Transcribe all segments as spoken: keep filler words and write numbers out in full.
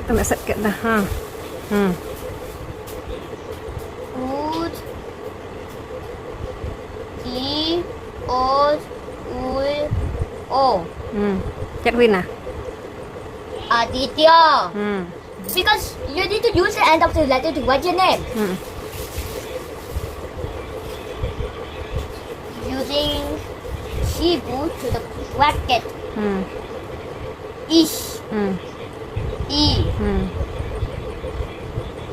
ᱛᱚᱢ ᱮᱥᱮᱫ ᱠᱮᱫ ᱫᱚ, ᱦᱮᱸ᱾ ᱦᱮᱸ᱾ ᱩᱫ, ᱤ, ᱚᱫ, ᱩᱭ, ᱚ᱾ ᱦᱮᱸ᱾ ᱪᱮᱫ ᱦᱩᱭᱱᱟ? ᱟᱫᱤᱛᱭᱚ᱾ ᱦᱮᱸ᱾ Because you need to use the end of the letter to write your name. ᱦᱮᱸ᱾ Using Sibu to the bracket. ᱦᱮᱸ᱾ ᱤᱥ᱾ ᱦᱮᱸ᱾ ᱤ᱾ ᱦᱮᱸ᱾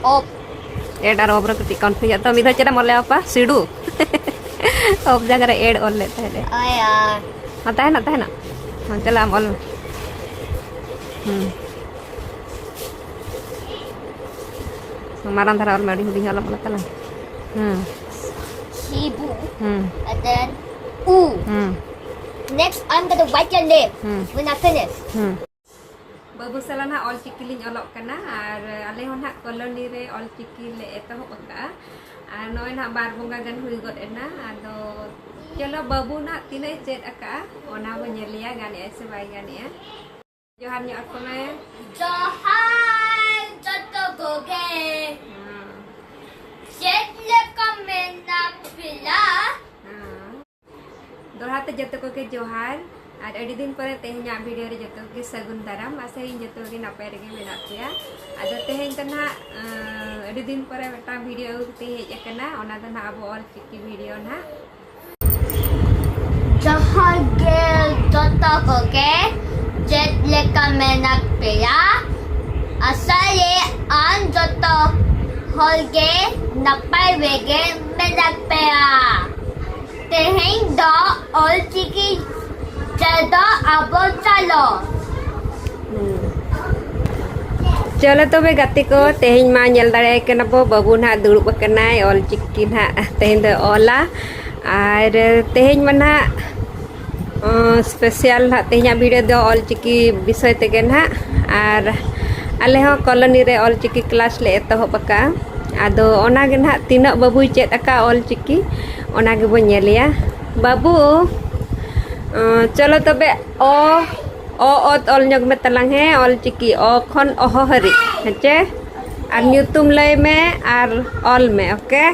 ᱚᱯ᱾ ᱮᱰ ᱟᱨ ᱚᱯ ᱨᱮ ᱠᱟᱹᱴᱤᱡ confuse ᱛᱚ, ᱢᱤᱫ ᱫᱷᱟᱣ ᱪᱮᱫ ᱮᱢ ᱚᱞ ᱞᱮᱜᱼᱟ ᱯᱟ? ᱥᱤᱰᱩ᱾ ᱚᱯ ᱡᱟᱭᱜᱟ ᱨᱮ ᱮᱰ ᱚᱞ ᱞᱮᱫ ᱛᱟᱦᱮᱸᱫ ᱮ᱾ ᱟᱭᱟ᱾ ᱦᱚᱸ, ᱛᱟᱦᱮᱱᱟ, ᱛᱟᱦᱮᱱᱟ᱾ ᱦᱚᱸ, ᱪᱟᱞᱟᱜ ᱟᱢ ᱚᱞ ᱢᱮ᱾ ᱦᱩᱸ᱾ ᱢᱟᱨᱟᱝ ᱫᱷᱟᱨᱟ ᱚᱞ ᱢᱮ, ᱟᱹᱰᱤ ᱦᱩᱰᱤᱧ ᱟᱞᱚᱢ ᱚᱞᱟ ᱛᱟᱞᱟᱝ᱾ ᱦᱩᱸ᱾ ᱥᱤᱵᱩ᱾ ᱦᱩᱸ᱾ And then ᱩ᱾ ᱦᱩᱸ᱾ Next, I'm gonna write your name ᱦᱩᱸ᱾ When I finish. ᱦᱩᱸ᱾ ᱵᱟᱹᱵᱩ ᱥᱟᱞᱟᱜ ᱱᱟᱦᱟᱜ ᱚᱞ ᱪᱤᱠᱤ ᱞᱤᱧ ᱚᱞᱚᱜ ᱠᱟᱱᱟ, ᱟᱨ ᱟᱞᱮ ᱦᱚᱸ ᱱᱟᱦᱟᱜ ᱠᱚᱞᱚᱱᱤ ᱨᱮ ᱚᱞ ᱪᱤᱠᱤ ᱞᱮ ᱮᱛᱚᱦᱚᱵ ᱟᱠᱟᱫᱼᱟ᱾ ᱟᱨ ᱱᱚᱜᱼᱚᱭ ᱱᱟᱦᱟᱜ ᱵᱟᱨ ᱵᱚᱸᱜᱟ ᱜᱟᱱ ᱦᱩᱭ ᱜᱚᱫ ᱮᱱᱟ᱾ ᱟᱫᱚ ᱪᱚᱞᱚ, ᱵᱟᱹᱵᱩ ᱱᱟᱦᱟᱜ ᱛᱤᱱᱟᱹᱜ ᱮ ᱪᱮᱫ ᱟᱠᱟᱫᱼᱟ, ᱚᱱᱟ ᱵᱚ ᱧᱮᱞᱮᱭᱟ, ᱜᱟᱱᱮᱜᱼᱟᱭ ᱥᱮ ᱵᱟᱭ ᱜᱟᱱᱮᱜᱼᱟ᱾ ᱡᱚᱦᱟᱨ ᱧᱚᱜ ᱟᱠᱚ ᱢᱮ᱾ ᱡᱚᱦᱟᱨ ᱡᱚᱛᱚ ᱠᱚᱜᱮ᱾ ᱦᱮᱸ᱾ ᱪᱮᱫ ᱞᱮᱠᱟ ᱢᱮᱱᱟᱜ ᱯᱮᱭᱟ? ᱦᱮᱸ᱾ ᱫᱚᱦᱲᱟ ᱛᱮ ᱡᱚᱛᱚ ᱠᱚᱜᱮ ᱡᱚᱦᱟᱨ, ᱟᱨ ᱟᱹᱰᱤ ᱫᱤᱱ ᱯᱚᱨᱮ ᱛᱮᱦᱮᱧᱟᱜ video ᱨᱮ ᱡᱚᱛᱚ ᱠᱚᱜᱮ ᱥᱟᱹᱜᱩᱱ ᱫᱟᱨᱟᱢ᱾ ᱟᱥᱟᱭᱟᱹᱧ ᱡᱚᱛᱚ ᱜᱮ ᱱᱟᱯᱟᱭ ᱨᱮᱜᱮ ᱢᱮᱱᱟᱜ ᱯᱮᱭᱟ᱾ ᱟᱫᱚ ᱛᱮᱦᱮᱧ ᱫᱚ ᱱᱟᱦᱟᱜ, ᱟᱸ, ᱟᱹᱰᱤ ᱫᱤᱱ ᱯᱚᱨᱮ ᱢᱤᱫᱴᱟᱝ video ᱟᱹᱜᱩ ᱠᱟᱛᱮ ᱦᱮᱡ ᱟᱠᱟᱱᱟ, ᱚᱱᱟ ᱫᱚ ᱱᱟᱦᱟᱜ ᱟᱵᱚ ᱚᱞ ᱪᱤᱠᱤ video ᱱᱟᱦᱟᱜ᱾ ᱡᱚᱦᱟᱨ ᱜᱮ ᱡᱚᱛᱚ ᱠᱚᱜᱮ, ᱪᱮᱫ ᱞᱮᱠᱟ ᱢᱮᱱᱟᱜ ᱯᱮᱭᱟ? ᱟᱥᱟᱭᱟᱹᱧ ᱟᱢ ᱡᱚᱛᱚ ᱦᱚᱲ ᱜᱮ ᱱᱟᱯᱟᱭ ᱨᱮᱜᱮ ᱢᱮᱱᱟᱜ ᱯᱮᱭᱟ᱾ ᱛᱮᱦᱮᱧ ᱫᱚ ᱚᱞ ᱪᱤᱠᱤ ᱪᱮᱫᱚᱜ ᱟᱵᱚ ᱪᱚᱞᱚ᱾ ᱦᱩᱸ᱾ ᱪᱚᱞᱚ ᱛᱚᱵᱮ ᱜᱟᱛᱮ ᱠᱚ, ᱛᱮᱦᱮᱧ ᱢᱟ ᱧᱮᱞ ᱫᱟᱲᱮᱭᱟᱭ ᱠᱟᱱᱟ ᱵᱚ, ᱵᱟᱹᱵᱩ ᱱᱟᱦᱟᱜ ᱫᱩᱲᱩᱵ ᱟᱠᱟᱱᱟᱭ, ᱚᱞ ᱪᱤᱠᱤ ᱱᱟᱦᱟᱜ ᱛᱮᱦᱮᱧ ᱫᱚ ᱚᱞᱟ᱾ ᱟᱨ ᱛᱮᱦᱮᱧ ᱢᱟ ᱱᱟᱦᱟᱜ, ᱚᱸ, special ᱱᱟᱦᱟᱜ ᱛᱮᱦᱮᱧᱟᱜ video ᱫᱚ ᱚᱞ ᱪᱤᱠᱤ ᱵᱤᱥᱚᱭ ᱛᱮᱜᱮ ᱱᱟᱦᱟᱜ᱾ ᱟᱨ ᱟᱞᱮ ᱦᱚᱸ ᱠᱚᱞᱚᱱᱤ ᱨᱮ ᱚᱞ ᱪᱤᱠᱤ class ᱞᱮ ᱮᱛᱚᱦᱚᱵ ᱟᱠᱟᱫᱼᱟ᱾ ᱟᱫᱚ ᱚᱱᱟ ᱜᱮ ᱱᱟᱦᱟᱜ ᱛᱤᱱᱟᱹᱜ ᱵᱟᱹᱵᱩᱭ ᱪᱮᱫ ᱟᱠᱟᱫ ᱚᱞ ᱪᱤᱠᱤ, ᱚᱱᱟ ᱜᱮᱵᱚ ᱧᱮᱞᱮᱭᱟ᱾ ᱵᱟᱹᱵᱩ, ᱚᱸ, ᱪᱚᱞᱚ ᱛᱚᱵᱮ, ᱚ, ᱚ ᱚᱛ ᱚᱞ ᱧᱚᱜᱽ ᱢᱮ ᱛᱟᱞᱟᱝ, ᱦᱮᱸ, ᱚᱞ ᱪᱤᱠᱤ ᱚ ᱠᱷᱚᱱ ᱚᱦᱚ ᱦᱟᱹᱨᱤᱡ, ᱦᱮᱸ ᱪᱮ? ᱟᱨ ᱧᱩᱛᱩᱢ ᱞᱟᱹᱭ ᱢᱮ ᱟᱨ ᱚᱞ ᱢᱮ, ᱳᱠᱮ?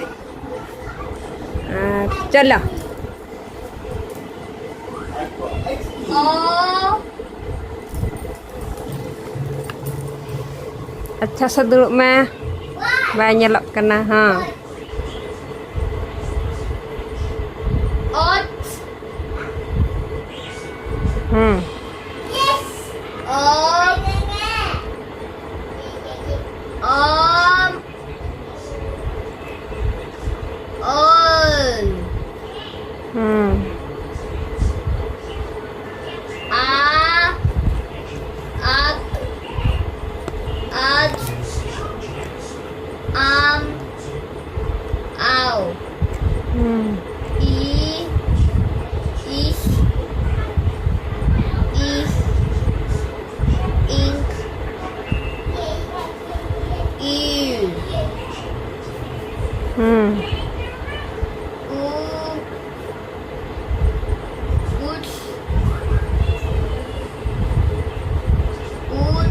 ᱟᱨ ᱪᱚᱞᱚ᱾ ᱚ᱾ ᱟᱪᱪᱷᱟ ᱥᱮ ᱫᱩᱲᱩᱵ ᱢᱮ, ᱵᱟᱭ ᱧᱮᱞᱚᱜ ᱠᱟᱱᱟ᱾ ᱦᱚᱸ᱾ ᱚᱛ᱾ ᱦᱩᱸ᱾ ᱚᱢ᱾ ᱚᱢ᱾ ᱚᱞ᱾ ᱦᱩᱸ᱾ ᱟ, ᱟᱫ, ᱟᱡ, ᱟᱢ, ᱟᱣ᱾ ᱦᱩᱸ᱾ ᱤ, ᱤᱥ, ᱤᱥ, ᱤᱝ, ᱤᱞ᱾ ᱦᱩᱸ᱾ ᱩ, ᱩᱪ, ᱩᱫ,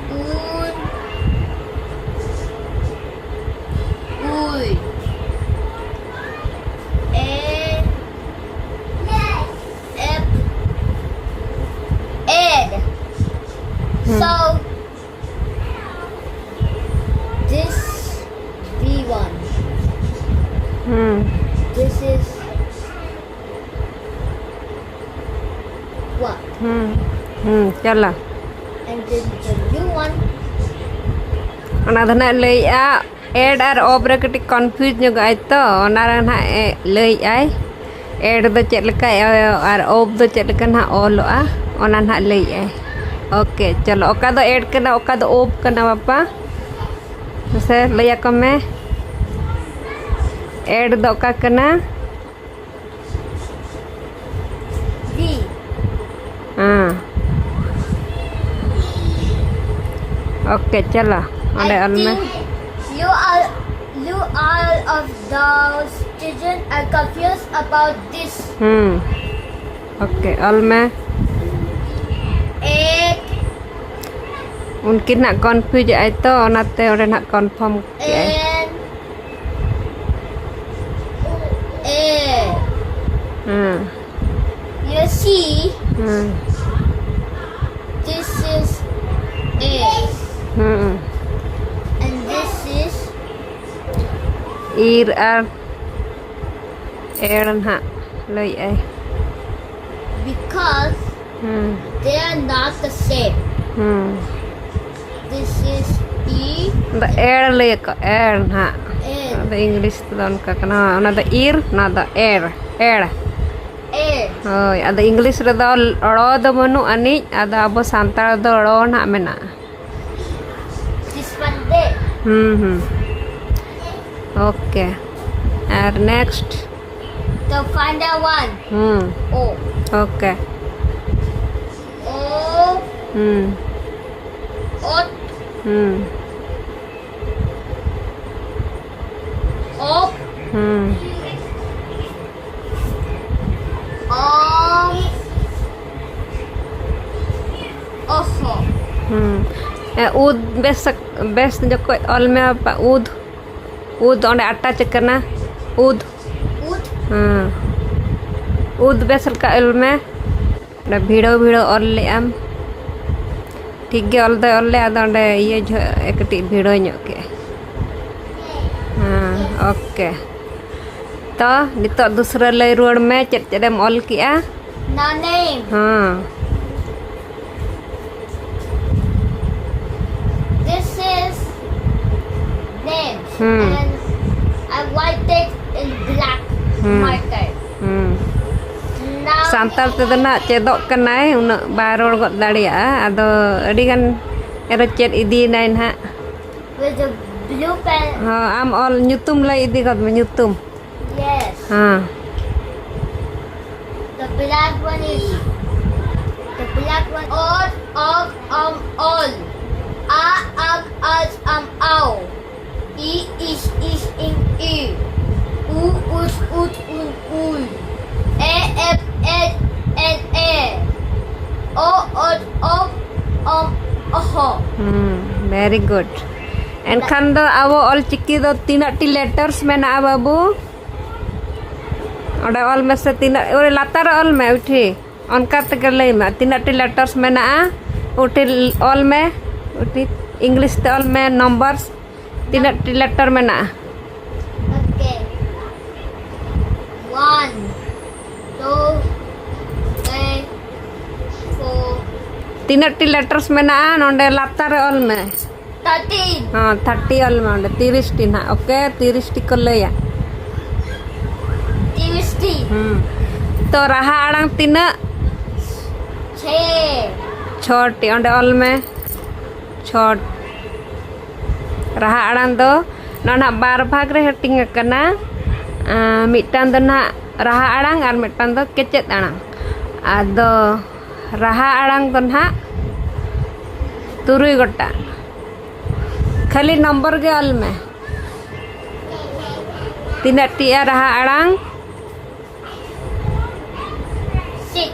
ᱩᱱ, ᱩᱭ, ᱮ, ᱮᱯ, ᱮᱰ᱾ ᱦᱩᱸ᱾ So, this V one. ᱦᱩᱸ᱾ This is what? ᱦᱩᱸ, ᱦᱩᱸ, ᱪᱟᱞᱟ᱾ And then the new one. ᱚᱱᱟ ᱫᱚ ᱱᱟᱜ ᱞᱟᱹᱭᱮᱜᱼᱟ, ᱮᱰ ᱟᱨ ᱚᱯ ᱨᱮ ᱠᱟᱹᱴᱤᱡ ᱠᱚᱱᱯᱷᱤᱭᱩᱡᱽ ᱧᱚᱜᱚᱜᱼᱟᱭ ᱛᱚ, ᱚᱱᱟ ᱨᱮ ᱱᱟᱜ ᱮ ᱞᱟᱹᱭᱮᱜᱼᱟᱭ᱾ ᱮᱰ ᱫᱚ ᱪᱮᱫ ᱞᱮᱠᱟ ᱟᱨ ᱚᱯ ᱫᱚ ᱪᱮᱫ ᱞᱮᱠᱟ ᱱᱟᱜ ᱚᱞᱚᱜᱼᱟ, ᱚᱱᱟ ᱱᱟᱜ ᱞᱟᱹᱭᱮᱜᱼᱟᱭ᱾ ᱳᱠᱮ, ᱪᱚᱞᱚ, ᱚᱠᱟ ᱫᱚ ᱮᱰ ᱠᱟᱱᱟ, ᱚᱠᱟ ᱫᱚ ᱚᱯ ᱠᱟᱱᱟ, ᱵᱟᱯᱟ? ᱢᱟᱥᱮ ᱞᱟᱹᱭ ᱟᱠᱚ ᱢᱮ, ᱮᱰ ᱫᱚ ᱚᱠᱟ ᱠᱟᱱᱟ? D. ᱦᱮᱸ᱾ ᱳᱠᱮ, ᱪᱚᱞᱚ, ᱚᱸᱰᱮ I ᱚᱞ ᱢᱮ᱾ Think you are, you are of those Children are confused about this. ᱦᱩᱸ᱾ ᱳᱠᱮ, ᱚᱞ ᱢᱮ᱾ Egg, ᱩᱱᱠᱤᱱ ᱱᱟᱜ ᱠᱚᱱᱯᱷᱤᱭᱩᱡ ᱟᱭ ᱛᱚ, ᱚᱱᱟᱛᱮ ᱚᱸᱰᱮ ᱱᱟᱜ ᱠᱚᱱᱯᱷᱟᱨᱢ ᱠᱮᱜᱼᱟᱭ᱾ and air. ᱦᱮᱸ᱾ You see, ᱦᱮᱸ᱾ this is air, ᱦᱮᱸ᱾ and this is ᱤᱨ ᱟᱨ ᱮᱲ ᱱᱟᱦᱟᱜ ᱞᱟᱹᱭᱮᱜᱼᱟᱭ᱾ because ᱦᱮᱸ᱾ they are not the same. ᱦᱮᱸ᱾ This is E ᱟᱫᱚ ᱮᱲ ᱞᱟᱹᱭ ᱟᱠᱚ, ᱮᱲ ᱱᱟᱦᱟᱜ᱾ L ᱟᱫᱚ ᱤᱝᱞᱤᱥ ᱛᱮᱫᱚ ᱚᱱᱠᱟ ᱠᱟᱱᱟ, ᱚᱱᱟ ᱫᱚ ᱤᱨ, ᱚᱱᱟ ᱫᱚ ᱮᱲ, ᱮᱲ᱾ air. ᱦᱳᱭ, ᱟᱫᱚ ᱤᱝᱞᱤᱥ ᱨᱮᱫᱚ ᱲᱚ ᱫᱚ ᱵᱟᱹᱱᱩᱜ ᱟᱹᱱᱤᱡ, ᱟᱫᱚ ᱟᱵᱚ ᱥᱟᱱᱛᱟᱲ ᱫᱚ ᱲᱚ ᱱᱟᱦᱟᱜ ᱢᱮᱱᱟᱜᱼᱟ᱾ This one there. ᱦᱩᱸ, ᱦᱩᱸ᱾ Okay. R next. The final one. ᱦᱩᱸ᱾ O. ᱳᱠᱮ᱾ O. ᱦᱩᱸ᱾ Ot. ᱦᱩᱸ᱾ Op. ᱦᱩᱸ᱾ Om. Oho. ᱦᱩᱸ᱾ ᱮ, ᱩᱫ ᱵᱮᱥ, ᱵᱮᱥ ᱡᱚᱠᱷᱚᱡ ᱚᱞ ᱢᱮ ᱵᱟᱯᱟ, ᱩᱫ᱾ ᱩᱫ ᱚᱸᱰᱮ ᱟᱴᱟᱪ ᱟᱠᱟᱱᱟ᱾ ᱩᱫ᱾ Ut. ᱦᱮᱸ᱾ ᱩᱫ ᱵᱮᱥ ᱞᱮᱠᱟ ᱚᱞ ᱢᱮ᱾ ᱚᱸᱰᱮ ᱵᱷᱤᱲᱟᱹᱣ ᱵᱷᱤᱲᱟᱹᱣ ᱚᱞ ᱞᱮᱜᱼᱟᱢ᱾ ᱴᱷᱤᱠ ᱜᱮ ᱚᱞ ᱫᱚᱭ ᱚᱞ ᱞᱮᱜᱼᱟ, ᱟᱫᱚ ᱚᱸᱰᱮ ᱤᱭᱟᱹ ᱡᱷᱚᱜ ᱮ ᱠᱟᱹᱴᱤᱡ ᱵᱷᱤᱲᱟᱹᱣ ᱧᱚᱜ ᱠᱮᱜᱼᱟ᱾ ᱦᱮᱸ, ᱳᱠᱮ᱾ ᱛᱚ, ᱱᱤᱛᱚᱜ ᱫᱩᱥᱨᱟᱹ ᱞᱟᱹᱭ ᱨᱩᱣᱟᱹᱲ ᱢᱮ, ᱪᱮᱫ ᱪᱮᱫ ᱮᱢ ᱚᱞ ᱠᱮᱜᱼᱟ? The name. ᱦᱮᱸ᱾ This is names Hmm. and I write it in black Hmm. marker. ᱦᱩᱸ᱾ Now ᱥᱟᱱᱛᱟᱲ ᱛᱮᱫᱚ ᱱᱟᱜ ᱪᱮᱫᱚᱜ ᱠᱟᱱᱟᱭ, ᱩᱱᱟᱹᱜ ᱵᱟᱭ ᱨᱚᱲ ᱜᱚᱫ ᱫᱟᱲᱮᱭᱟᱜᱼᱟ᱾ ᱟᱫᱚ ᱟᱹᱰᱤ ᱜᱟᱱ ᱮᱨᱚ ᱪᱮᱫ ᱤᱫᱤᱭᱮᱱᱟᱭ ᱱᱟᱜ᱾ With a blue pen. ᱦᱚᱸ, ᱟᱢ ᱚᱞ ᱧᱩᱛᱩᱢ ᱞᱟᱹᱭ ᱤᱫᱤ ᱜᱚᱫ ᱢᱮ, ᱧᱩᱛᱩᱢ᱾ Yes. ᱦᱮᱸ᱾ The black one is the black one. Ot, og, om, ol. A, ag, as, am, au. I, is, is, in, i. U, ut, ut, un, ul. E, ep, et, en, e. O, ot, op, om, oho. ᱦᱩᱸ, very good. ᱮᱱᱠᱷᱟᱱ ᱫᱚ ᱟᱵᱚ ᱚᱞ ᱪᱤᱠᱤ ᱫᱚ ᱛᱤᱱᱟᱹᱜ T letters ᱢᱮᱱᱟᱜᱼᱟ, ᱵᱟᱹᱵᱩ? ᱚᱸᱰᱮ ᱚᱞ ᱢᱮᱥᱮ, ᱛᱤᱱᱟᱹᱜ, ᱚᱸᱰᱮ ᱞᱟᱛᱟᱨ ᱨᱮ ᱚᱞ ᱢᱮ, ᱩᱴᱷᱤ᱾ ᱚᱱᱠᱟ ᱛᱮᱜᱮ ᱞᱟᱹᱭ ᱢᱮ, ᱛᱤᱱᱟᱹᱜ ᱴᱤ letters ᱢᱮᱱᱟᱜᱼᱟ? ᱩᱴᱷᱤ ᱚᱞ ᱢᱮ, ᱩᱴᱷᱤ English ᱛᱮ ᱚᱞ ᱢᱮ, numbers᱾ ᱛᱤᱱᱟᱹᱜ ᱴᱤ letter ᱢᱮᱱᱟᱜᱼᱟ? Okay. One, two, three, four. ᱛᱤᱱᱟᱹᱜ ᱴᱤ letters ᱢᱮᱱᱟᱜᱼᱟ? ᱱᱚᱰᱮ ᱞᱟᱛᱟᱨ ᱨᱮ ᱚᱞ ᱢᱮ᱾ Thirteen. ᱦᱚᱸ, thirty ᱚᱞ ᱢᱮ ᱚᱸᱰᱮ, ᱛᱤᱨᱤᱥ ᱴᱤ ᱱᱟᱦᱟᱜ, okay? ᱛᱤᱨᱤᱥ ᱴᱤ ᱠᱚ ᱞᱟᱹᱭᱟ᱾ ᱛᱤᱨᱤᱥ ᱴᱤ. ᱦᱩᱸ᱾ ᱛᱚ, ᱨᱟᱦᱟ ᱟᱲᱟᱝ ᱛᱤᱱᱟᱹᱜ? ᱪᱷᱮ. ᱪᱷᱚ ᱴᱤ, ᱚᱸᱰᱮ ᱚᱞ ᱢᱮ᱾ ᱪᱷᱚ᱾ ᱨᱟᱦᱟ ᱟᱲᱟᱝ ᱫᱚ ᱱᱚᱣᱟ ᱱᱟᱦᱟᱜ ᱵᱟᱨ ᱵᱷᱟᱜᱽ ᱨᱮ ᱦᱟᱹᱴᱤᱧ ᱟᱠᱟᱱᱟ᱾ ᱟᱸ, ᱢᱤᱫᱴᱟᱝ ᱫᱚ ᱱᱟᱦᱟᱜ ᱨᱟᱦᱟ ᱟᱲᱟᱝ ᱟᱨ ᱢᱤᱫᱴᱟᱝ ᱫᱚ ᱠᱮᱪᱮᱫ ᱟᱲᱟᱝ᱾ ᱟᱫᱚ ᱨᱟᱦᱟ ᱟᱲᱟᱝ ᱫᱚ ᱱᱟᱦᱟᱜ ᱛᱩᱨᱩᱭ ᱜᱚᱴᱟᱝ᱾ ᱠᱷᱟᱹᱞᱤ number ᱜᱮ ᱚᱞ ᱢᱮ᱾ ᱛᱤᱱᱟᱹᱜ ᱴᱤᱜᱼᱟ ᱨᱟᱦᱟ ᱟᱲᱟᱝ? Six.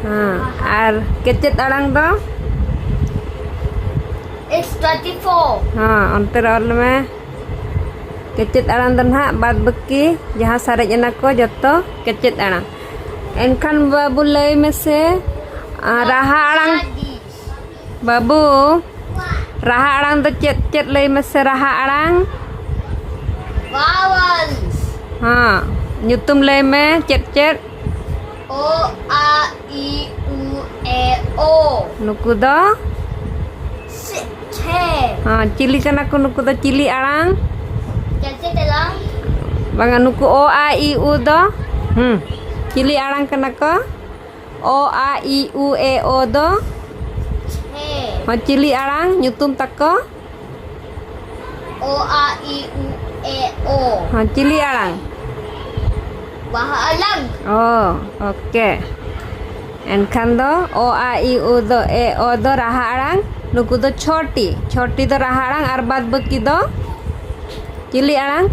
ᱦᱮᱸ, ᱟᱨ ᱠᱮᱪᱮᱫ ᱟᱲᱟᱝ ᱫᱚ? It's twenty-four. ᱦᱮᱸ, ᱚᱱᱛᱮ ᱨᱮ ᱚᱞ ᱢᱮ᱾ ᱠᱮᱪᱮᱫ ᱟᱲᱟᱝ ᱫᱚ ᱱᱟᱦᱟᱜ ᱵᱟᱫ ᱵᱟᱹᱠᱤ ᱡᱟᱦᱟᱸ ᱥᱟᱨᱮᱡ ᱮᱱᱟ ᱠᱚ, ᱡᱚᱛᱚ ᱠᱮᱪᱮᱫ ᱟᱲᱟᱝ᱾ ᱮᱱᱠᱷᱟᱱ ᱵᱟᱹᱵᱩ, ᱞᱟᱹᱭ ᱢᱮᱥᱮ, ᱟᱨ ᱨᱟᱦᱟ ᱟᱲᱟᱝ, ᱵᱟᱹᱵᱩ, ᱨᱟᱦᱟ ᱟᱲᱟᱝ ᱫᱚ ᱪᱮᱫ ᱪᱮᱫ? ᱞᱟᱹᱭ ᱢᱮᱥᱮ, ᱨᱟᱦᱟ ᱟᱲᱟᱝ᱾ Vowels. ᱦᱮᱸ, ᱧᱩᱛᱩᱢ ᱞᱟᱹᱭ ᱢᱮ, ᱪᱮᱫ ᱪᱮᱫ? O, A, I, U, E, O. ᱱᱩᱠᱩ ᱫᱚ? ᱥᱮ, ᱪᱷᱮ᱾ ᱦᱮᱸ, ᱪᱤᱞᱤ ᱠᱟᱱᱟ ᱠᱚ ᱱᱩᱠᱩ ᱫᱚ? ᱪᱤᱞᱤ ᱟᱲᱟᱝ? ᱪᱮᱫ ᱪᱮᱫ ᱟᱲᱟᱝ? ᱵᱟᱝᱟ, ᱱᱩᱠᱩ O, A, I, U ᱫᱚ? ᱦᱩᱸ, ᱪᱤᱞᱤ ᱟᱲᱟᱝ ᱠᱟᱱᱟ ᱠᱚ? O, A, I, U, E, O ᱫᱚ? ᱪᱷᱮ᱾ ᱦᱚᱸ, ᱪᱤᱞᱤ ᱟᱲᱟᱝ ᱧᱩᱛᱩᱢ ᱛᱟᱠᱚ? O, A, I, U, E, O. ᱦᱚᱸ, ᱪᱤᱞᱤ ᱟᱲᱟᱝ? ᱵᱟᱦᱟ ᱟᱲᱟᱝ᱾ ᱚ, okay. ᱮᱱᱠᱷᱟᱱ ᱫᱚ O, A, I, U ᱫᱚ, E, O ᱫᱚ ᱨᱟᱦᱟ ᱟᱲᱟᱝ᱾ ᱱᱩᱠᱩ ᱫᱚ ᱪᱷᱚᱴᱤ, ᱪᱷᱚᱴᱤ ᱫᱚ ᱨᱟᱦᱟ ᱟᱲᱟᱝ ᱟᱨ ᱵᱟᱫ ᱵᱟᱹᱠᱤ ᱫᱚ ᱪᱤᱞᱤ ᱟᱲᱟᱝ?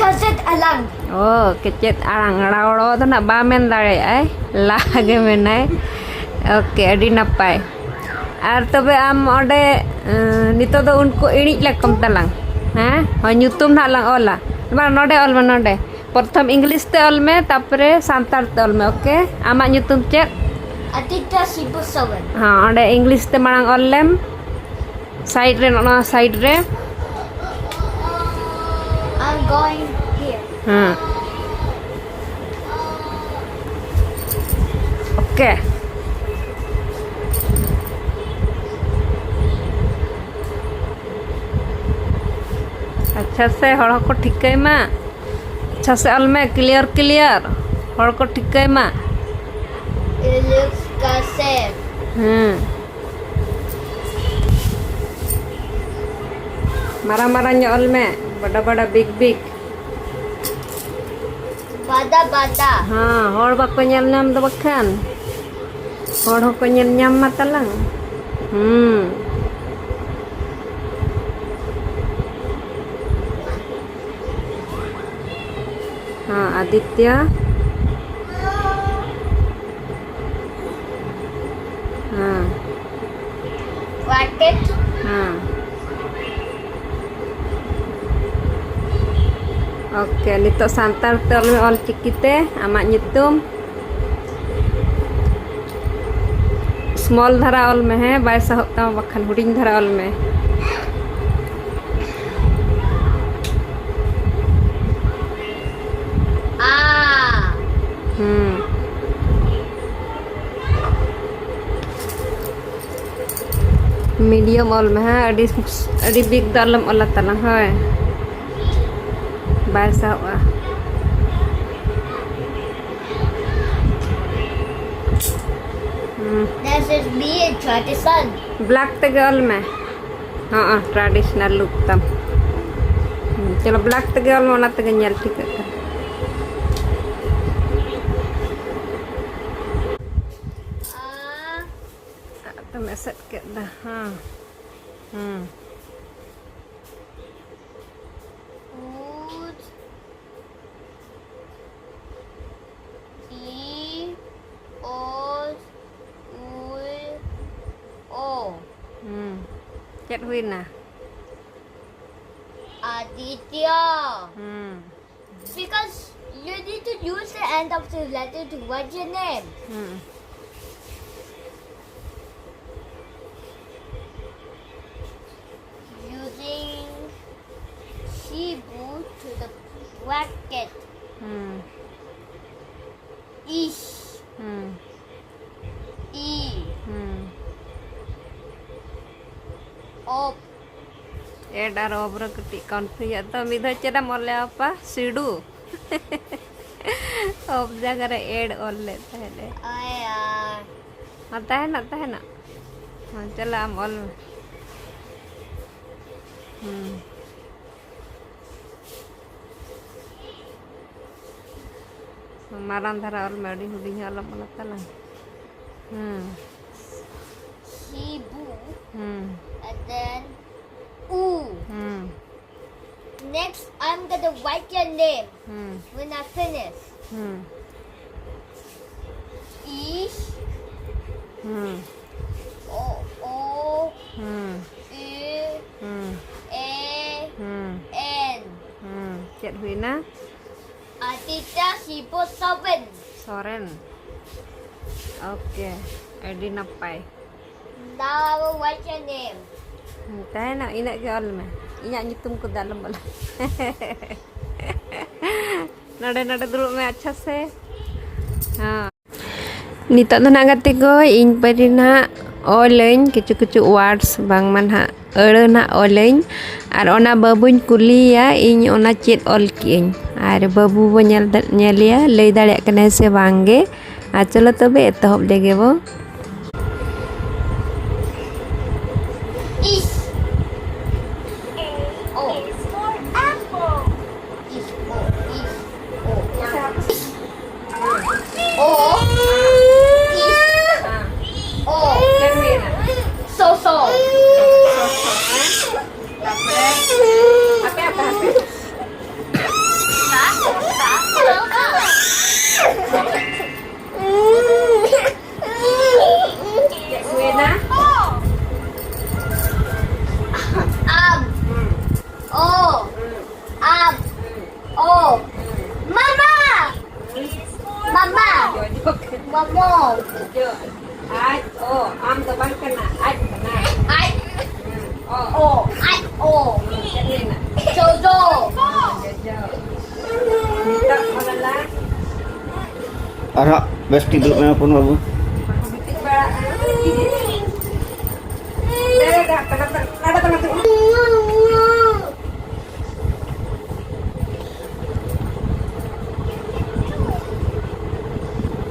ᱠᱷᱟᱥᱮᱛ ᱟᱞᱟᱝ᱾ ᱚ, ᱠᱮᱪᱮᱫ ᱟᱲᱟᱝ, ᱨᱟᱣᱲᱚ ᱫᱚ ᱱᱟᱜ ᱵᱟᱭ ᱢᱮᱱ ᱫᱟᱲᱮᱭᱟᱜᱼᱟᱭ, ᱞᱟ ᱜᱮ ᱢᱮᱱᱟᱭ᱾ ᱳᱠᱮ, ᱟᱹᱰᱤ ᱱᱟᱯᱟᱭ᱾ ᱟᱨ ᱛᱚᱵᱮ ᱟᱢ ᱚᱸᱰᱮ, ᱮᱸ, ᱱᱤᱛᱚᱜ ᱫᱚ ᱩᱱᱠᱩ ᱤᱬᱤᱡ ᱞᱮᱠᱚᱢ ᱛᱟᱞᱟᱝ, ᱦᱮᱸ? ᱦᱳᱭ, ᱧᱩᱛᱩᱢ ᱱᱟᱜ ᱞᱟᱝ ᱚᱞᱟ᱾ ᱵᱟᱝ, ᱱᱚᱰᱮ ᱚᱞ ᱢᱮ, ᱱᱚᱰᱮ᱾ ᱯᱨᱚᱛᱷᱚᱢ ᱤᱝᱞᱤᱥ ᱛᱮ ᱚᱞ ᱢᱮ, ᱛᱟᱨᱯᱚᱨᱮ ᱥᱟᱱᱛᱟᱲ ᱛᱮ ᱚᱞ ᱢᱮ, ᱳᱠᱮ? ᱟᱢᱟᱜ ᱧᱩᱛᱩᱢ ᱪᱮᱫ? ᱟᱫᱤᱛᱭᱟ ᱥᱤᱵᱩ ᱥᱚᱨᱮᱱ᱾ ᱦᱚᱸ, ᱚᱸᱰᱮ ᱤᱝᱞᱤᱥ ᱛᱮ ᱢᱟᱲᱟᱝ ᱚᱞ ᱞᱮᱢ᱾ ᱥᱟᱭᱤᱰ ᱨᱮ, ᱱᱚᱜᱼᱚ ᱱᱚᱣᱟ ᱥᱟᱭᱤᱰ ᱨᱮ᱾ I'm going here. ᱦᱮᱸ᱾ ᱳᱠᱮ᱾ ᱟᱪᱪᱷᱟ ᱥᱮ, ᱦᱚᱲ ᱦᱚᱸᱠᱚ ᱴᱷᱤᱠᱟᱹᱭ ᱢᱟ᱾ ᱟᱪᱪᱷᱟ ᱥᱮ, ᱚᱞ ᱢᱮ, ᱠᱞᱤᱭᱟᱨ, ᱠᱞᱤᱭᱟᱨ᱾ ᱦᱚᱲ ᱠᱚ ᱴᱷᱤᱠᱟᱹᱭ ᱢᱟ᱾ It looks Kasem. ᱦᱮᱸ᱾ ᱢᱟᱨᱟᱝ ᱢᱟᱨᱟᱝ ᱧᱚᱜ ᱚᱞ ᱢᱮ, ᱵᱟᱰᱟ ᱵᱟᱰᱟ, ᱵᱤᱜᱽ ᱵᱤᱜᱽ᱾ ᱵᱟᱫᱟ ᱵᱟᱫᱟ᱾ ᱦᱮᱸ, ᱦᱚᱲ ᱵᱟᱠᱚ ᱧᱮᱞ ᱧᱟᱢ ᱫᱚ ᱵᱟᱠᱷᱟᱱ᱾ ᱦᱚᱲ ᱦᱚᱸᱠᱚ ᱧᱮᱞ ᱧᱟᱢ ᱢᱟ ᱛᱟᱞᱟᱝ᱾ ᱦᱩᱸ᱾ ᱦᱮᱸ, ᱟᱫᱤᱛᱭᱟ᱾ ᱦᱮᱸ᱾ What it? ᱦᱮᱸ᱾ ᱳᱠᱮ, ᱱᱤᱛᱚᱜ ᱥᱟᱱᱛᱟᱲ ᱛᱮ ᱚᱞ ᱢᱮ, ᱚᱞ ᱪᱤᱠᱤ ᱛᱮ ᱟᱢᱟᱜ ᱧᱩᱛᱩᱢ᱾ ᱥᱢᱚᱞ ᱫᱷᱟᱨᱟ ᱚᱞ ᱢᱮ, ᱦᱮᱸ, ᱵᱟᱭ ᱥᱟᱦᱚᱵ ᱛᱟᱢᱟ, ᱵᱟᱠᱷᱟᱱ ᱦᱩᱰᱤᱧ ᱫᱷᱟᱨᱟ ᱚᱞ ᱢᱮ᱾ ᱟ᱾ ᱦᱩᱸ᱾ ᱢᱤᱰᱤᱭᱟᱢ ᱚᱞ ᱢᱮ, ᱦᱮᱸ, ᱟᱹᱰᱤ, ᱟᱹᱰᱤ ᱵᱤᱜᱽ ᱫᱚ ᱟᱞᱚᱢ ᱚᱞᱟ ᱛᱟᱞᱟᱝ, ᱦᱳᱭ᱾ ᱵᱟᱭ ᱥᱟᱦᱚᱵᱼᱟ᱾ ᱦᱩᱸ᱾ This is me in tradition. Black ᱛᱮᱜᱮ ᱚᱞ ᱢᱮ᱾ ᱦᱚᱸ, ᱴᱨᱟᱰᱤᱥᱚᱱᱟᱞ ᱞᱩᱠ ᱛᱟᱢ᱾ ᱦᱩᱸ, ᱪᱚᱞᱚ, ᱵᱞᱮᱠ ᱛᱮᱜᱮ ᱚᱞ ᱢᱮ, ᱚᱱᱟ ᱛᱮᱜᱮ ᱧᱮᱞ ᱴᱷᱤᱠᱟᱹᱜ ᱠᱟᱱᱟ᱾ ᱟ᱾ ᱟᱜ ᱛᱮᱢ ᱮᱥᱮᱫ ᱠᱮᱫ ᱫᱟ, ᱦᱮᱸ᱾ ᱦᱮᱸ᱾ ᱩᱫ᱾ ᱪᱮᱫ ᱦᱩᱭᱱᱟ? Aditya. ᱦᱩᱸ Because you need to use the end of the letter to write your name. ᱦᱩᱸ Using Shibu to the bracket. ᱦᱩᱸ Ish. ᱦᱩᱸ E. ᱦᱩᱸ Op. ᱮᱰ ᱟᱨ ᱚᱵ ᱨᱮ ᱠᱟᱹᱴᱤᱡ ᱠᱚᱱᱯᱷᱤᱭᱩᱡ ᱛᱚ᱾ ᱢᱤᱫ ᱫᱷᱟᱣ ᱪᱮᱫ ᱮᱢ ᱚᱞ ᱞᱮᱜᱼᱟ ᱯᱟ? ᱥᱤᱰᱩ᱾ ᱚᱵ ᱡᱟᱭᱜᱟ ᱨᱮ ᱮᱰ ᱚᱞ ᱞᱮᱫ ᱛᱟᱦᱮᱸᱫ ᱮ᱾ Aya. ᱦᱚᱸ, ᱛᱟᱦᱮᱱᱟ, ᱛᱟᱦᱮᱱᱟ᱾ ᱦᱚᱸ, ᱪᱟᱞᱟᱜ ᱟᱢ ᱚᱞ ᱢᱮ᱾ ᱦᱩᱸ᱾ ᱢᱟᱨᱟᱝ ᱫᱷᱟᱨᱟ ᱚᱞ ᱢᱮ, ᱟᱹᱰᱤ ᱦᱩᱰᱤᱧ ᱦᱚᱸ ᱟᱞᱚᱢ ᱚᱞᱟ ᱛᱟᱞᱟᱝ᱾ ᱦᱩᱸ᱾ Shibu. ᱦᱩᱸ᱾ And then U. ᱦᱩᱸ᱾ Next, I'm gonna write your name ᱦᱩᱸ᱾ when I finish. ᱦᱩᱸ᱾ Ish. ᱦᱩᱸ᱾ O. O. ᱦᱩᱸ᱾ U. ᱦᱩᱸ᱾ A. ᱦᱩᱸ᱾ N. ᱦᱩᱸ᱾ ᱪᱮᱫ ᱦᱩᱭᱱᱟ? Aditya Shibu Soben. Soren. Okay, ᱟᱹᱰᱤ ᱱᱟᱯᱟᱭ᱾ Now I will write your name. ᱦᱩᱸ, ᱛᱟᱦᱮᱱᱟ, ᱤᱱᱟᱹᱜ ᱜᱮ ᱚᱞ ᱢᱮ᱾ ᱤᱧᱟᱹᱜ ᱧᱩᱛᱩᱢ ᱠᱚᱫᱚ ᱟᱞᱚᱢ ᱚᱞᱟ᱾ ᱱᱚᱰᱮ, ᱱᱚᱰᱮ ᱫᱩᱲᱩᱵ ᱢᱮ, ᱟᱪᱪᱷᱟ ᱥᱮ? ᱦᱮᱸ᱾ ᱱᱤᱛᱚᱜ ᱫᱚ ᱱᱟᱜ ᱜᱟᱛᱮ ᱠᱚ, ᱤᱧ ᱯᱟᱹᱨᱤ ᱱᱟᱜ ᱚᱞᱟᱹᱧ ᱠᱤᱪᱷᱩ ᱠᱤᱪᱷᱩ words, ᱵᱟᱝᱢᱟ ᱱᱟᱜ ᱟᱹᱲᱟᱹ ᱱᱟᱜ ᱚᱞᱟᱹᱧ᱾ ᱟᱨ ᱚᱱᱟ ᱵᱟᱹᱵᱩᱧ ᱠᱩᱞᱤᱭᱮᱭᱟ ᱤᱧ ᱚᱱᱟ ᱪᱮᱫ ᱚᱞ ᱠᱮᱜᱼᱟᱹᱧ᱾ ᱟᱨ ᱵᱟᱹᱵᱩ ᱵᱚ ᱧᱮᱞ ᱫᱟ-, ᱧᱮᱞᱮᱭᱟ, ᱞᱟᱹᱭ ᱫᱟᱲᱮᱭᱟᱜ ᱠᱟᱱᱟᱭ ᱥᱮ ᱵᱟᱝ ᱜᱮ᱾ ᱟᱨ ᱪᱚᱞᱚ ᱛᱚᱵᱮ ᱮᱛᱚᱦᱚᱵ ᱞᱮᱜᱮ ᱵᱚ᱾ Ish. O. Ish. O. Ish. O. O. Ish. O. So, so. ᱢᱚᱢᱚ᱾ ᱡᱚ᱾ ᱟᱡ ᱚ, ᱟᱢ ᱫᱚ ᱵᱟᱝ ᱠᱟᱱᱟ, ᱟᱡ ᱠᱟᱱᱟ᱾ ᱟᱡ᱾ ᱦᱩᱸ, ᱚ᱾ ᱚ, ᱟᱡ ᱚ᱾ ᱦᱩᱸ, ᱪᱟᱹᱞᱩᱭᱮᱱᱟ᱾ ᱡᱚᱡᱚ᱾ ᱡᱚᱡᱚ᱾ ᱱᱤᱛᱚᱜ ᱚᱞ ᱟᱞᱟᱝ᱾ ᱟᱨᱦᱚᱸ ᱵᱮᱥ ᱴᱷᱤᱠ ᱫᱩᱲᱩᱵ ᱢᱮ ᱦᱚᱯᱚᱱ ᱵᱟᱹᱵᱩ᱾ ᱜᱤᱛᱤᱡ ᱵᱟᱲᱟᱜ ᱠᱟᱱᱟ᱾ ᱫᱮ, ᱫᱮ, ᱦᱟᱯᱮ, ᱱᱚᱛᱮ, ᱱᱚᱰᱮ ᱫᱚ ᱱᱚᱛᱮ᱾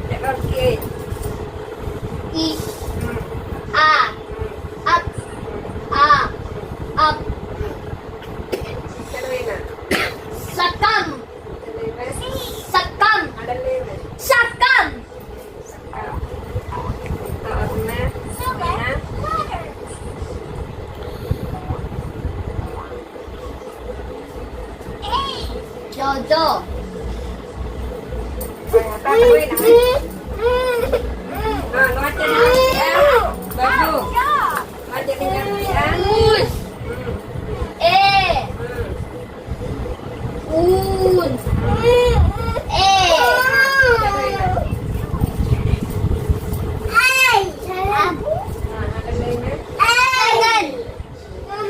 ᱪᱮᱫ ᱚᱞ ᱠᱮᱫ? ᱤ, ᱟ, ᱟᱯ, ᱟ, ᱟᱯ᱾ ᱪᱟᱹᱞᱩᱭᱮᱱᱟ᱾ ᱥᱟᱠᱟᱢ᱾ ᱞᱟᱹᱭ ᱢᱮ᱾ ᱥᱟᱠᱟᱢ᱾ ᱟᱨ ᱞᱟᱹᱭ ᱢᱮ᱾ ᱥᱟᱠᱟᱢ᱾ ᱥᱟᱠᱟᱢ᱾ ᱱᱤᱛᱚᱜ ᱚᱞ ᱢᱮ᱾ ᱢᱮᱱᱟ᱾ ᱡᱚᱡᱚ᱾ ᱦᱳᱭ, ᱦᱟᱛᱟᱣ ᱠᱟᱜ ᱦᱩᱭᱱᱟ᱾ ᱦᱮᱸ, ᱱᱚᱣᱟ ᱪᱮᱫ ᱮᱢ ᱧᱟᱢ ᱠᱮᱜᱼᱟ? ᱵᱟᱹᱵᱩ, ᱱᱚᱣᱟ ᱪᱮᱫ ᱮᱢ ᱧᱟᱢ ᱠᱮᱜᱼᱟ? ᱩᱞ᱾ ᱦᱩᱸ᱾ ᱮ᱾ ᱦᱩᱸ᱾ ᱩᱞ᱾ ᱮ᱾ ᱦᱩᱭᱱᱟ᱾ ᱦᱮᱸ, ᱦᱟᱸᱰᱮ ᱞᱟᱹᱭ ᱢᱮ᱾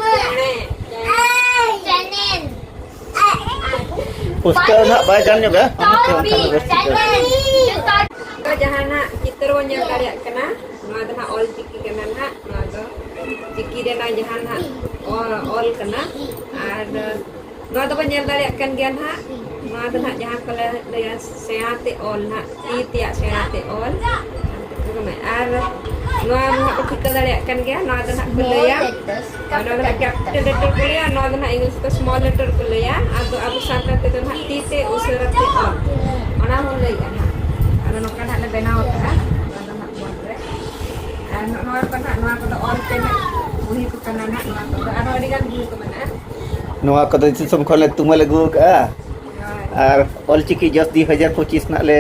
ᱪᱮᱬᱮ᱾ ᱪᱮᱬᱮ᱾ ᱯᱩᱥᱴᱟᱹᱣ ᱱᱟᱦᱟᱜ ᱵᱟᱭ ᱜᱟᱱ ᱧᱚᱜᱟ᱾ ᱛᱚᱨᱯᱤ, ᱪᱮᱬᱮ᱾ ᱡᱟᱦᱟᱱᱟᱜ ᱪᱤᱛᱟᱹᱨ ᱵᱚᱱ ᱧᱮᱞ ᱫᱟᱲᱮᱭᱟᱜ ᱠᱟᱱᱟ, ᱱᱚᱣᱟ ᱫᱚ ᱱᱟᱦᱟᱜ ᱚᱞ ᱪᱤᱠᱤ ᱠᱟᱱᱟ ᱱᱟᱦᱟᱜ, ᱱᱚᱣᱟ ᱫᱚ ᱪᱤᱠᱤ ᱨᱮᱱᱟᱜ ᱡᱟᱦᱟᱱᱟᱜ ᱚᱞ, ᱚᱞ ᱠᱟᱱᱟ᱾ ᱟᱨ ᱱᱚᱣᱟ ᱫᱚᱵᱚᱱ ᱧᱮᱞ ᱫᱟᱲᱮᱭᱟᱜ ᱠᱟᱱ ᱜᱮᱭᱟ ᱱᱟᱦᱟᱜ, ᱱᱚᱣᱟ ᱫᱚ ᱱᱟᱦᱟᱜ ᱡᱟᱦᱟᱸ ᱠᱚ ᱞᱟᱹᱭᱟ ᱥᱮᱬᱟ ᱛᱮ ᱚᱞ ᱱᱟᱦᱟᱜ, ᱛᱤ ᱛᱮᱭᱟᱜ ᱥᱮᱬᱟ ᱛᱮ ᱚᱞ᱾ ᱟᱨ ᱱᱚᱣᱟ ᱱᱟᱦᱟᱜ ᱯᱮ ᱴᱷᱤᱠᱟᱹ ᱫᱟᱲᱮᱭᱟᱜ ᱠᱟᱱ ᱜᱮᱭᱟ, ᱱᱚᱣᱟ ᱫᱚ ᱱᱟᱦᱟᱜ ᱠᱚ ᱞᱟᱹᱭᱟ, ᱱᱚᱣᱟ ᱫᱚ ᱱᱟᱦᱟᱜ capital letter ᱠᱚ ᱞᱟᱹᱭᱟ, ᱱᱚᱣᱟ ᱫᱚ ᱱᱟᱦᱟᱜ English ᱛᱮ small letter ᱠᱚ ᱞᱟᱹᱭᱟ, ᱟᱫᱚ ᱟᱵᱚ ᱥᱟᱱᱛᱟᱲ ᱛᱮᱫᱚ ᱱᱟᱦᱟᱜ ᱛᱤ ᱛᱮ ᱩᱥᱟᱹᱨᱟ ᱛᱮ ᱚᱞ, ᱚᱱᱟ ᱦᱚᱸ ᱞᱟᱹᱭᱮᱜᱼᱟ ᱱᱟᱦᱟᱜ᱾ ᱟᱫᱚ ᱱᱚᱝᱠᱟ ᱱᱟᱦᱟᱜ ᱞᱮ ᱵᱮᱱᱟᱣ ᱟᱠᱟᱫᱼᱟ, ᱱᱚᱣᱟ ᱫᱚ ᱱᱟᱦᱟᱜ board ᱨᱮ᱾ ᱟᱨ ᱱᱚᱜᱼᱚ ᱱᱚᱣᱟ ᱠᱚ ᱱᱟᱦᱟᱜ, ᱱᱚᱣᱟ ᱠᱚᱫᱚ ᱚᱞ ᱛᱮ ᱱᱟᱦᱟᱜ ᱵᱩᱦᱤ ᱠᱚ ᱠᱟᱱᱟ ᱱᱟᱦᱟᱜ, ᱱᱚᱣᱟ ᱠᱚᱫᱚ᱾ ᱟᱨᱦᱚᱸ ᱟᱹᱰᱤ ᱜᱟᱱ ᱵᱩᱦᱤ ᱠᱚ ᱢᱮᱱᱟᱜᱼᱟ᱾ ᱱᱚᱣᱟ ᱠᱚᱫᱚ ᱫᱤᱥᱚᱢ ᱠᱷᱚᱱ ᱞᱮ ᱛᱩᱢᱟᱹᱞ ᱟᱹᱜᱩ ᱟᱠᱟᱫᱼᱟ᱾ ᱦᱳᱭ᱾ ᱟᱨ ᱚᱞᱪᱤᱠᱤ ᱡᱚᱥ ᱫᱩ ᱦᱟᱡᱟᱨ ᱯᱚᱸᱪᱤᱥ ᱱᱟᱜ ᱞᱮ,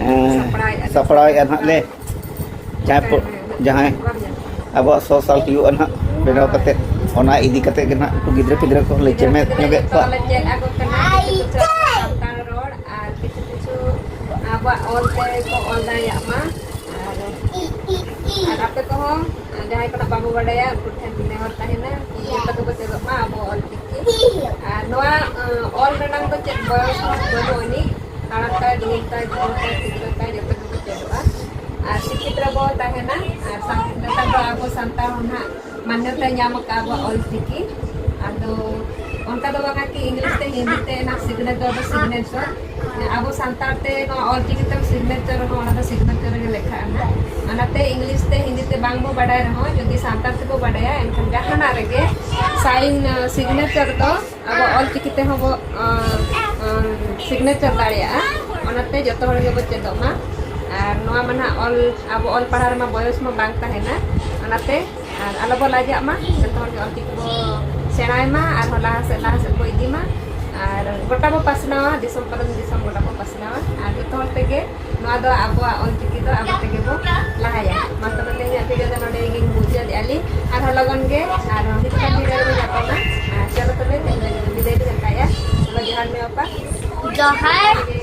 ᱮᱸ, ᱥᱟᱯᱲᱟᱣᱮᱫᱼᱟ ᱞᱮ᱾ ᱥᱟᱯᱲᱟᱣᱮᱫᱼᱟ ᱱᱟᱜ ᱞᱮ᱾ ᱡᱟᱦᱟᱸᱭ ᱯᱚ-, ᱡᱟᱦᱟᱸᱭ ᱟᱵᱚᱣᱟᱜ ᱥᱚ ᱥᱟᱞ ᱦᱩᱭᱩᱜᱼᱟ ᱱᱟᱜ, ᱵᱮᱱᱟᱣ ᱠᱟᱛᱮᱫ, ᱚᱱᱟ ᱤᱫᱤ ᱠᱟᱛᱮᱫ ᱜᱮ ᱱᱟᱜ ᱩᱱᱠᱩ ᱜᱤᱫᱽᱨᱟᱹ ᱯᱤᱫᱽᱨᱟᱹ ᱠᱚᱦᱚᱸ ᱞᱮ ᱪᱮᱢᱮᱫ ᱧᱚᱜᱮᱫ ᱠᱚᱣᱟ᱾ ᱥᱟᱱᱛᱟᱲ ᱨᱚᱲ ᱟᱨ ᱠᱤᱪᱷᱩ ᱠᱤᱪᱷᱩ ᱟᱵᱚᱣᱟᱜ ᱚᱞ ᱛᱮ ᱠᱚ ᱚᱞ ᱫᱟᱲᱮᱭᱟᱜ ᱢᱟ᱾ ᱟᱨ, ᱟᱨ ᱟᱯᱮ ᱠᱚᱦᱚᱸ ᱡᱟᱦᱟᱸᱭ ᱠᱚ ᱱᱟᱜ ᱵᱟᱵᱚ ᱵᱟᱰᱟᱭᱟ, ᱩᱱᱠᱩ ᱴᱷᱮᱱ ᱱᱮᱦᱚᱨ ᱛᱟᱦᱮᱱᱟ, ᱡᱚᱛᱚ ᱜᱮᱵᱚ ᱪᱮᱫᱚᱜ ᱢᱟ ᱟᱵᱚ ᱚᱞ ᱪᱤᱠᱤ᱾ ᱟᱨ ᱱᱚᱣᱟ, ᱟᱸ, ᱚᱞ ᱨᱮᱱᱟᱝ ᱫᱚ ᱪᱮᱫ ᱵᱚᱭᱚᱥ ᱦᱚᱸ ᱵᱟᱹᱱᱩᱜ ᱟᱹᱱᱤᱡ, ᱦᱟᱲᱟᱢ ᱛᱟᱭ, ᱫᱩᱲᱩᱵ ᱛᱟᱭ, ᱜᱤᱫᱽᱨᱟᱹ ᱛᱟᱭ, ᱜᱤᱫᱽᱨᱟᱹ ᱛᱟᱭ, ᱡᱚᱛᱚ ᱜᱮᱵᱚ ᱪᱮᱫᱚᱜᱼᱟ᱾ ᱟᱨ ᱥᱤᱠᱠᱷᱤᱛ ᱨᱮᱵᱚ ᱛᱟᱦᱮᱱᱟ᱾ ᱟᱨ ᱥᱟᱱ-, ᱱᱮᱛᱟᱨ ᱫᱚ ᱟᱵᱚ ᱥᱟᱱᱛᱟᱲ ᱦᱚᱸ ᱱᱟᱦᱟᱜ ᱢᱟᱱᱭᱚᱛᱟᱭ ᱧᱟᱢ ᱟᱠᱟᱫ ᱟᱵᱚᱣᱟᱜ ᱚᱞ ᱪᱤᱠᱤ᱾ ᱟᱫᱚ ᱚᱱᱠᱟ ᱫᱚ ᱵᱟᱝᱟ ᱠᱤ ᱤᱝᱞᱤᱥ ᱛᱮ, ᱦᱤᱱᱫᱤ ᱛᱮ ᱚᱱᱟ ᱥᱤᱜᱽᱱᱮᱪᱟᱨ ᱫᱚ ᱥᱤᱜᱽᱱᱮᱪᱟᱨ᱾ ᱟᱵᱚ ᱥᱟᱱᱛᱟᱲ ᱛᱮ ᱱᱚᱣᱟ ᱚᱞ ᱪᱤᱠᱤ ᱛᱮᱢ ᱥᱤᱜᱽᱱᱮᱪᱟᱨ ᱨᱮᱦᱚᱸ ᱚᱱᱟ ᱫᱚ ᱥᱤᱜᱽᱱᱮᱪᱟᱨ ᱨᱮᱜᱮ ᱞᱮᱠᱷᱟᱜᱼᱟ ᱱᱟᱦᱟᱜ᱾ ᱚᱱᱟᱛᱮ ᱤᱝᱞᱤᱥ ᱛᱮ, ᱦᱤᱱᱫᱤ ᱛᱮ ᱵᱟᱝ ᱵᱚ ᱵᱟᱰᱟᱭ ᱨᱮᱦᱚᱸ ᱡᱩᱫᱤ ᱥᱟᱱᱛᱟᱲ ᱛᱮᱵᱚ ᱵᱟᱰᱟᱭᱟ, ᱮᱱᱠᱷᱟᱱ ᱡᱟᱦᱟᱱᱟᱜ ᱨᱮᱜᱮ ᱥᱟᱭᱤᱱ, ᱥᱤᱜᱽᱱᱮᱪᱟᱨ ᱫᱚ ᱟᱵᱚ ᱚᱞ ᱪᱤᱠᱤ ᱛᱮᱦᱚᱸ ᱵᱚ, ᱟᱸ, ᱟᱸ, ᱥᱤᱜᱽᱱᱮᱪᱟᱨ ᱫᱟᱲᱮᱭᱟᱜᱼᱟ᱾ ᱚᱱᱟᱛᱮ ᱡᱚᱛᱚ ᱦᱚᱲ ᱜᱮᱵᱚ ᱪᱮᱫᱚᱜ ᱢᱟ᱾ ᱟᱨ ᱱᱚᱣᱟ ᱢᱟ ᱱᱟᱦᱟᱜ ᱚᱞ, ᱟᱵᱚ ᱚᱞ ᱯᱟᱲᱦᱟᱣ ᱨᱮᱢᱟ ᱵᱚᱭᱚᱥ ᱢᱟ ᱵᱟᱝ ᱛᱟᱦᱮᱱᱟ᱾ ᱚᱱᱟᱛᱮ ᱟᱨ ᱟᱞᱚ ᱵᱚ ᱞᱟᱡᱟᱜ ᱢᱟ, ᱡᱚᱛᱚ ᱦᱚᱲ ᱜᱮ ᱚᱞ ᱪᱤᱠᱤ ᱵᱚ ᱥᱮᱬᱟᱭ ᱢᱟ, ᱟᱨᱦᱚᱸ ᱞᱟᱦᱟ ᱥᱮᱫ, ᱞᱟᱦᱟ ᱥᱮᱫ ᱵᱚ ᱤᱫᱤ ᱢᱟ᱾ ᱟᱨ ᱜᱚᱴᱟ ᱵᱚ ᱯᱟᱥᱱᱟᱣᱟ, ᱫᱤᱥᱚᱢ ᱯᱟᱨᱚᱢ ᱫᱤᱥᱚᱢ ᱜᱚᱴᱟ ᱵᱚ ᱯᱟᱥᱱᱟᱣᱟ᱾ ᱟᱨ ᱡᱚᱛᱚ ᱦᱚᱲ ᱛᱮᱜᱮ ᱱᱚᱣᱟ ᱫᱚ ᱟᱵᱚᱣᱟᱜ ᱚᱞ ᱪᱤᱠᱤ ᱫᱚ ᱟᱵᱚ ᱛᱮᱜᱮ ᱵᱚ ᱞᱟᱦᱟᱭᱟ᱾ ᱢᱟ ᱛᱚᱵᱮ ᱛᱮᱦᱮᱧᱟᱜ ᱵᱷᱤᱰᱤᱭᱳ ᱫᱚ ᱱᱚᱰᱮ ᱜᱮᱧ ᱢᱩᱪᱟᱹᱫᱮᱜᱼᱟ ᱞᱤᱧ᱾ ᱟᱨᱦᱚᱸ ᱞᱚᱜᱚᱱ ᱜᱮ ᱟᱨᱦᱚᱸ ᱦᱤᱡᱩᱜ ᱠᱟᱱ ᱵᱷᱤᱰᱤᱭᱳ ᱨᱮᱵᱚ ᱧᱟᱯᱟᱢᱟ᱾ ᱟᱨ ᱪᱚᱞᱚ ᱛᱚᱵᱮ ᱛᱮᱦᱮᱧ ᱞᱟᱹᱜᱤᱫ ᱫᱚ ᱵᱤᱫᱟᱹᱭ ᱞᱤᱧ ᱦᱟᱛᱟᱣᱮᱜᱼᱟ᱾ ᱪᱚᱞᱚ ᱡᱚᱦᱟᱨ ᱢᱮ ᱵᱟᱯᱟ᱾ ᱡᱚᱦᱟᱨ᱾